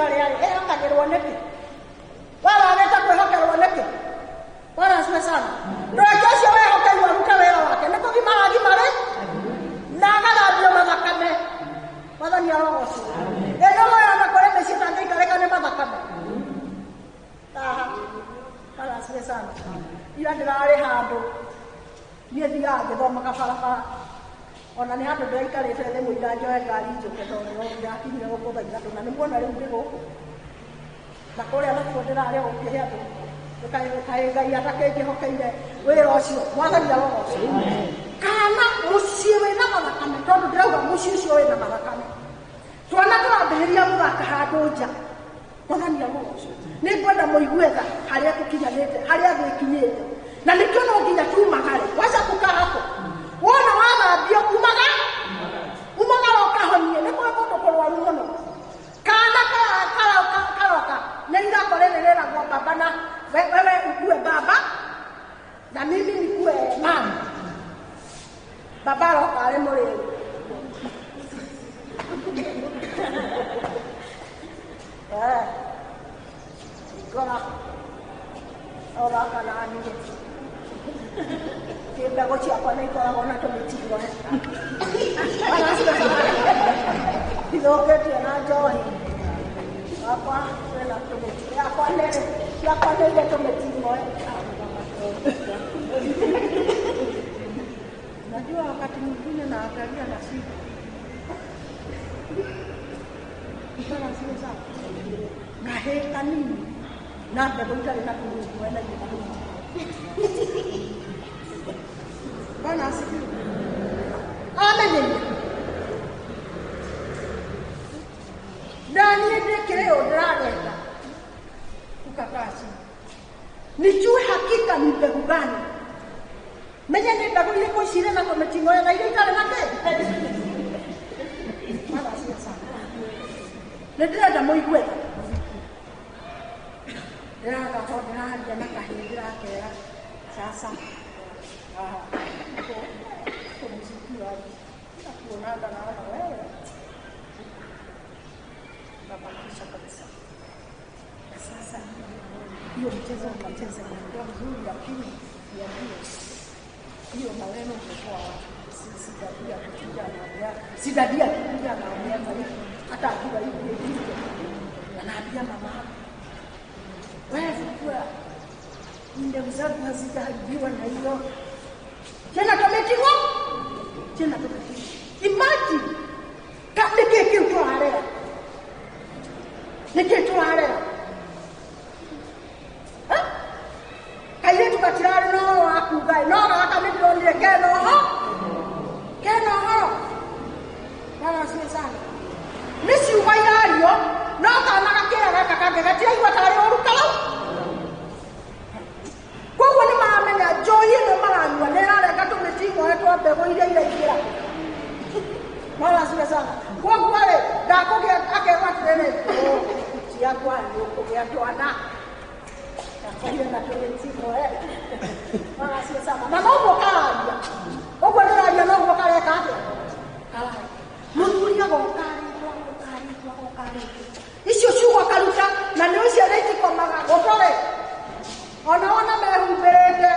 ũrĩa ĩhokagĩrwo nĩkĩ? We wagĩte kwĩhokerwo nĩkĩ? Bwana asifiwe sana. Ndũreke ũcio wehokeirwo arute wĩra wake nĩ kũgimara agimarĩ na agathambio mathakame. Mwathani arogocwo. Ĩno ona kũrĩ mĩciĩ ĩtangĩikarĩka nĩ mathakame. Haha. Bwana asifiwe sana. Ira ndĩrarĩ handũ niĩ thiaga ngĩthomaga barabara ona nĩ handũ ndĩraikarĩte thĩ mũira njoe ngari njũke tondũ no ndĩrakinyire gũkũ thaa 3 na nĩ muona rĩu ndĩ gũkũ na kũrĩa nakuo ndĩrarĩ gũkĩrĩ andũ kaĩ Ngai atakĩnjĩhokeire wĩra ũcio. Mwathani arogocwo. Kana mũciĩ wĩna mathakame, tondũ ndĩrauga mũciĩ ũcio wĩna mathakame, twana tũrambĩrĩria gũthaka handũ nja. Mwathani arogocwo. Nĩ ngwenda mũigue tha harĩa tũkinyanĩte, harĩa thĩ ĩkinyĩte, na nĩkĩo no nginya tumagare. Waca kukaa hapo wona wathambio, umaga umagara ũkahonie. Nĩ kũrĩ kũndũ kũrwaru mũno. Kana karoka nĩ ithako rĩrĩ rĩragwo baba na wewe ukue baba na mimi nikue mama. Baba aroka arĩ mũrĩu. Eh, ngora ũroka na niĩ mbegũ ciakwa nĩ ikoragwo na tũmĩtigo ithũkĩtio na njohi wakwa kwĩna tũmĩtigo yakwa nĩ ciakwa nĩ irĩ tũmĩtigo. Najua wakati mwingine naangalia na siku Bwana asifiwe sana. Kahĩ kanini na mbegũ itarĩ na tũmĩtigo na tũmĩtigo. Bwana asifiwe. Amenyeire na niĩ ndĩkĩrĩ ũũ ndĩrarenda kukakaa chini nijue hakika ni mbegu gani, menye nĩ mbegũ irĩkũ ici irĩ na tũmĩting'oya na iria itarĩ na kĩ. Bwana asifiwe sana. Nĩ ndĩrenda mũigue tha. Ndĩraga to ndĩraria na kahĩ ndĩrakera sasa kumsikia nakuonaga naona wewe nabakisha kabisa. Na sasa hiyo mchezo unacheza inakuwa mzuri, lakini niambie hiyo maneno umetoa wapi? Si daddy akikuja anaambia, si daddy akikuja anaambia hivi, hata akiwa hivi hivi anaambia mama, wewe kwa ndevu zangu hazijaharibiwa na hiyo tena tumetiwa tena tumetiwa. Imagine ka nĩkĩ kĩu tũrarera, nĩkĩ tũrarera? Eh? Kairĩtu gatirarĩ na ũhoro wa kuga ĩ, no gaka nĩ ndĩronire kena ũhoro, kena ũhoro. Bwana asifiwe sana. Nĩ ciugo irario no kana gakĩra gaka kangĩ gatiraigua tarĩ ũru karau. Koguo nĩ maramenya njohi ĩno maranyua nĩ ĩrarenga tũmĩting'oe twa mbegũ iria iraingĩra. Bwana asifiwe sana. Koguo rĩ ndakũgĩa akerwo atĩrĩrĩ, "Oh, ciakwa nĩ ũkũgĩa twana gakorire na tũmĩting'oe." Bwana asifiwe sana. Na noguo kararia ũguo ndĩraria, noguo kareka atĩa kararia. Mũthuri agoka arĩtwo, agoka arĩtwo, agoka arĩtwo icio ciugo akaruta, na nĩ ciana itikomaga gũtore ona ona mehumbĩrĩte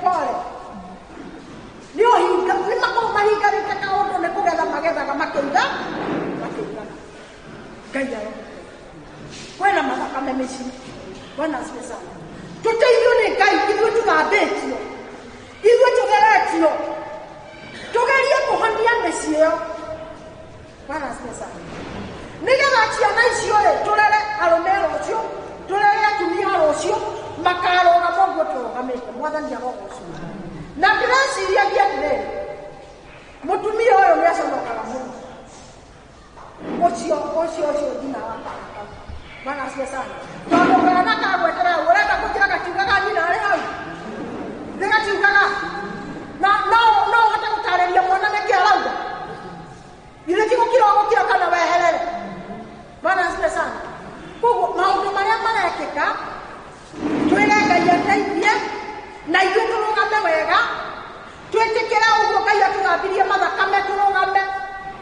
pole nĩ ũhinga nĩ makorwo mahingarĩte kaũndũ nĩ kũgetha magethaga makĩiga makĩigaga. Ngai aro kwĩna mathakame mĩciĩ. Bwana asifiwe sana. Tũteithio nĩ Ngai. Ithuĩ tũthambĩtio, ithuĩ tũtheretio, tũgerie kũhonia mĩciĩ ĩyo. Bwana asifiwe sana. Nĩgetha ciana icio rĩ tũrere arũme rũciũ, tũrere atumia rũciũ makarũgama ũguo tũrũgamĩte. Mwathani arogocwo. Na ndĩreciriagia atĩrĩrĩ, mũtumia ũyũ nĩ aconokaga mũno ũcio ũcio ũcio nyina wa kana kau. Bwana asifiwe sana. Tondũ kana kagwetera ũrenda kũnjĩra gatiugaga nyina arĩ hau nĩ gatiugaga na no no ũhote gũtarĩria mwana nĩkĩ arauga githĩ ti gũkira ũgũkira kana weherere. Bwana asifiwe sana. Koguo maũndũ marĩa marekĩka twĩre Ngai ateithie na ithuĩ tũrũgame wega, twĩtĩkĩre ũguo Ngai atũthambirie mathakame, tũrũgame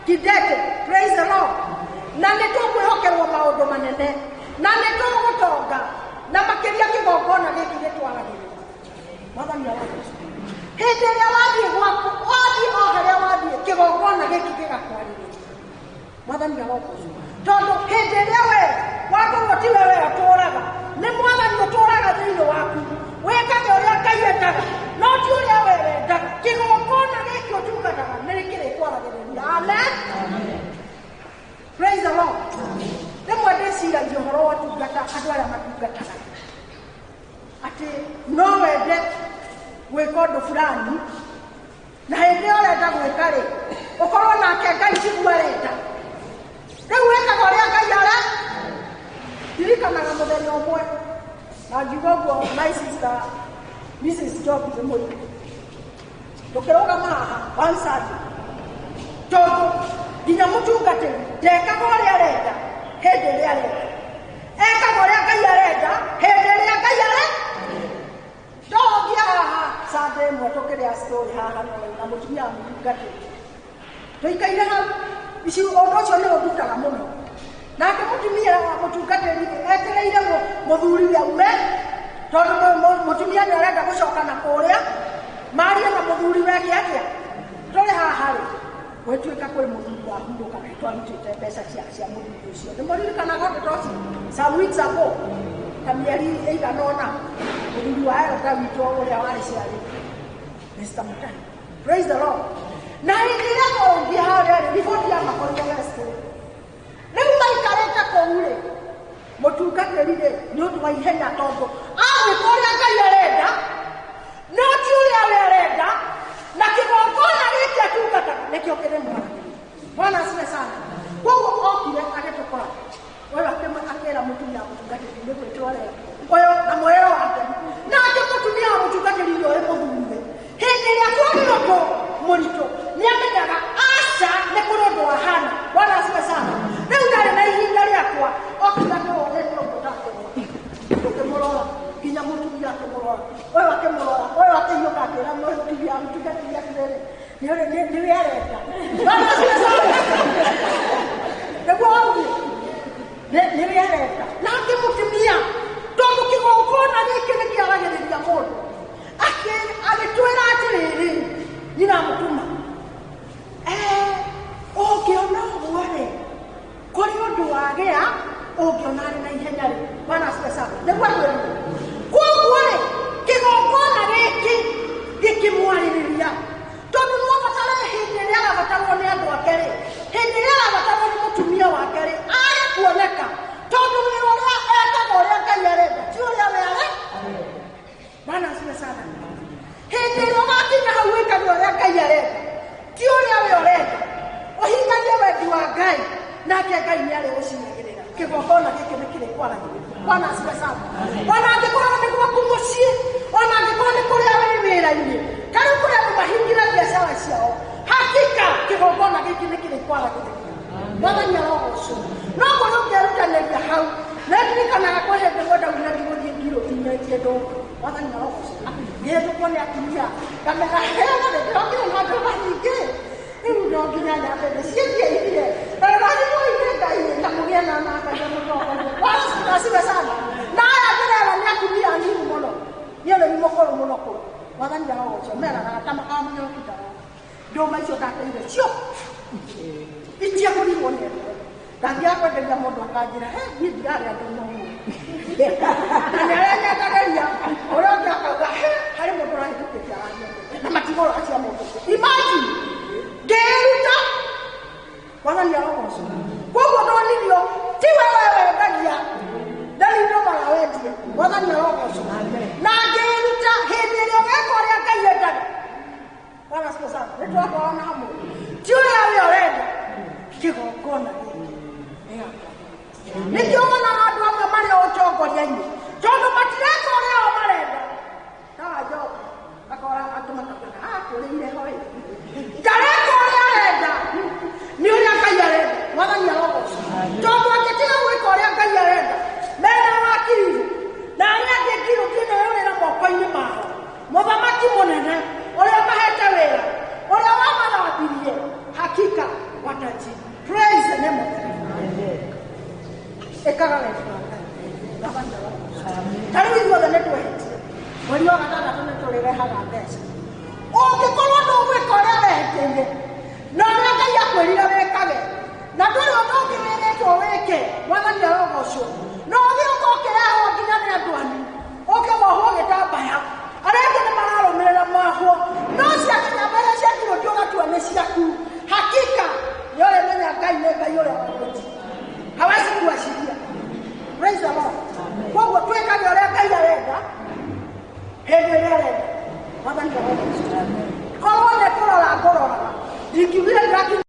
kidete. Praise the Lord. Na nĩ tũkwĩhokerwo maũndũ manene. Mwathani arogocwo. Hĩndĩ ĩrĩa wathiĩ gwaku, wathiĩ o harĩa wathiĩ, kĩgongona gĩkĩ gĩgakwarĩrĩria. Mwathani arogocwo. Tondũ hĩndĩ ĩrĩa we wakorwo tiwe we ũtũũraga, nĩ mwathani ũtũũraga thĩinĩ waku, wĩkage ũrĩa Ngai endaga, no ti ũrĩa we wendaga. Kĩgongona gĩkĩ ũtungataga nĩ kĩrĩkwaragĩrĩria. Amen. Praise the Lord. Rĩmwe ndĩciragia ũhoro wa ũtungata, andũ arĩa matungataga, atĩ no wende gwĩka ũndũ fulani, na hĩndĩ ĩyo ũrenda gwĩka rĩ, ũkorwo nake Ngai tiguo arenda. Rĩu wĩkaga ũrĩa Ngai arenda. Ndirikanaga mũthenya ũmwe, na ngiuga ũguo my sister Mrs. Job nĩ mũirũ. Tũkĩrũgama haha one Sunday, tondũ nginya mũtungatĩri ndekaga ũrĩa arenda hĩndĩ ĩrĩa arenda, ekaga ũrĩa Ngai arenda hĩndĩ ĩrĩa Ngai arenda. Ndogia haha Sunday ĩmwe tũkĩrĩa story haha na mũtumia wa mũtungatĩri, tũikaire hau ici, ũndũ ũcio nĩ ũndutaga mũno. Nake mũtumia wa mũtungatĩri etereire mũthuri aume, tondũ mũtumia nĩ arenda gũcoka na kũrĩa marie na mũthuri weke atĩa. Tũrĩ haha rĩ, gwĩtuĩka kwĩ mũthuri wahurũka na twarutĩte mbeca cia mũthuri ũcio. Nĩ mũririkanaga ũndũ ta ũcio? Some weeks ago, ta mĩeri ĩigana ũna, mũthuri wa elder witũ ũrĩa warĩ ciarĩ Mr. Mutani. Praise the Lord. Na hĩndĩ ĩrĩa twarũngiĩ harĩa rĩ, riboti ya makorire West rĩ, rĩu maikarĩte kũu rĩ, mũtungatĩri rĩ, nĩ ũndũ wa ihenya, tondũ agwĩka ũrĩa Ngai arenda, no ti ũrĩa we arenda, na kĩgongona gĩkĩ atungataga nĩkĩo kĩrĩmwaragĩria. Bwana asifiwe sana. Koguo okire agĩtũkora ũyũ, akĩra mũtumia wa mũtungatĩri nĩ gwĩtwo aretwo ũyũ na mwĩrĩro wake. Nake mũtumia wa mũtungatĩri ũrĩ mũthuriwe, hĩndĩ ĩrĩa kuonire ũndũ mũritũ nĩ amenyaga aca nĩ kũrĩ ũndũ wahana. Bwana asifiwe sana. Rĩu ndarĩ na ihinda rĩakwa, okire akĩrũgĩte ũguo tũkĩmũrora, nginya mũtumia akĩmũrora, ũyũ akĩmũrora, ũyũ akĩhiũka akĩra mũtumia wa mũtungatĩri atĩrĩrĩ, nĩwe arenda. Bwana asifiwe sana. Nĩguo waugire nĩwe arenda. Nake mũtumia, tondũ kĩgongona gĩkĩ nĩ kĩaragĩrĩria mũndũ, agĩtwĩra atĩrĩrĩ, nyina mũtuma ũngĩona ũguo rĩ, kũrĩ ũndũ wagĩa ũngĩona arĩ na ihenya rĩ. Bwana asifiwe sana. Nĩguo atwĩrire. Koguo rĩ, kĩgongona gĩkĩ gĩkĩmwarĩrĩria, tondũ no abatare hĩndĩ ĩrĩa arabatarwo nĩ andũ ake rĩ, hĩndĩ ĩrĩa arabatarwo nĩ mũtumia wake rĩ, age kuoneka, tondũ wĩra ũrĩa ekaga ũrĩa Ngai arenda ti ũrĩa we arenda. Bwana asifiwe sana. Hĩndĩ ĩrĩa ũgakinya hau wĩkage ũrĩa Ngai arenda ti ũrĩa we ũrenda, ũhingagie wendi wa Ngai, nake Ngai nĩ arĩgũciragĩrĩra. Kĩgongona gĩkĩ nĩ kĩrĩkwaragĩrĩria. Bwana asifiwe sana. Ona angĩkorwo nĩ gwaku mũciĩ, ona angĩkorwo nĩ kũrĩa wĩ wĩra-inĩ, ta rĩu kũrĩ andũ mahingire biacara ciao, hakika kĩgongona gĩkĩ nĩ kĩrĩkwaragĩrĩria. Mwathani arogocwo. No kũrĩ ũngĩrutanĩria hau, nĩndirikanaga kwĩ hĩndĩ ĩmwe ndaumire ngĩgũthiĩ ngirũ tumĩtie ndũma. Mwathani arogocwo. Ngĩhĩtũkwo nĩ atumia ngamera ndĩrokire na ndũma nyingĩ, rĩu no nginya nyambe ndĩciendie ithire, na rĩrathimwo ine Ngai na mũgĩe na namba iria mũtongoria. Bwana asifiwe sana. Na aya ndĩrera nĩ atumia anini mũno, niĩ nĩ mũkũrũ mũno kũu. Mwathani arogocwo. Meraga kamũnyoki ndaro ndũma icio ndateire cio itiagũrirwo nĩ andũ. Ndathiaga kwenderia mũndũ akanjĩra, he niĩ ndirarĩa ndũma ũmũthĩ, na nĩ arĩa nyendagĩria ũrĩa ũngĩ akauga he harĩ mũndũ ũrahĩtũkĩte aranyenderia na matigũraga cia mũndũ ũngĩ. Imagine, ngĩruta. Mwathani arogocwo. Koguo ndonirio ti we wendagia, ndari ndũmaga wendie. Mwathani arogocwo. Na ngĩruta hĩndĩ ĩrĩa ũgeka ũrĩa Ngai endaga. Bwana asifiwe sana. Nĩ twatwarana hamwe, ti ũrĩa we ũrenda, kĩgongona gĩkĩ nĩkĩo wonaga andũ amwe marĩ o ũtongoria-inĩ, tondũ matireka ũrĩa o marenda. Tawa Njoka akora andũ makaugaga akũrĩire ho ĩ, ndareka ũrĩa arenda, nĩ ũrĩa Ngai arenda. Mwathani arogocwo. Tondũ angĩtiga gwĩka ũrĩa Ngai arenda, mena wakiriru na arĩa angĩ ngirũ ĩno yũrĩra moko-inĩ mao, mũthamaki mũnene ũrĩa mahete wĩra, ũrĩa wamathambirie, hakika watajibu. Praise the name of the Lord. Ĩkaga wendi wa Ngai. Mwathani arogocwo. Ta rĩu ithuothe nĩ twehetie. Mweri wa gatandatũ nĩ tũrĩrehaga mbeca. Ũngĩkorwo ndũgwĩka ũrĩa wehĩtĩire na ũrĩa Ngai akwĩrire wĩkage, na ndũrĩ ũndũ ũngĩ wĩrĩtwo wĩke, Mwathani arogocwo. Na ũgĩũka ũkĩrehwo nginya nĩ andũ anyu, ũke wohwo gĩtambaya, arĩa angĩ nĩ mararũmĩrĩra mohwo, no ciakinya mbeca cia ngiũki ũgatua nĩ ciaku. Hakika nĩ ũrĩmenya Ngai nĩ Ngai ũrĩa wa ũhoti, hawezi kuachilia. Praise the Lord. Koguo twĩkage ũrĩa Ngai arenda hĩndĩ ĩrĩa arenda. Mwathani arogocwo. Korwo nĩ kũrora ngũroraga, ndingiugire ndĩrakinya.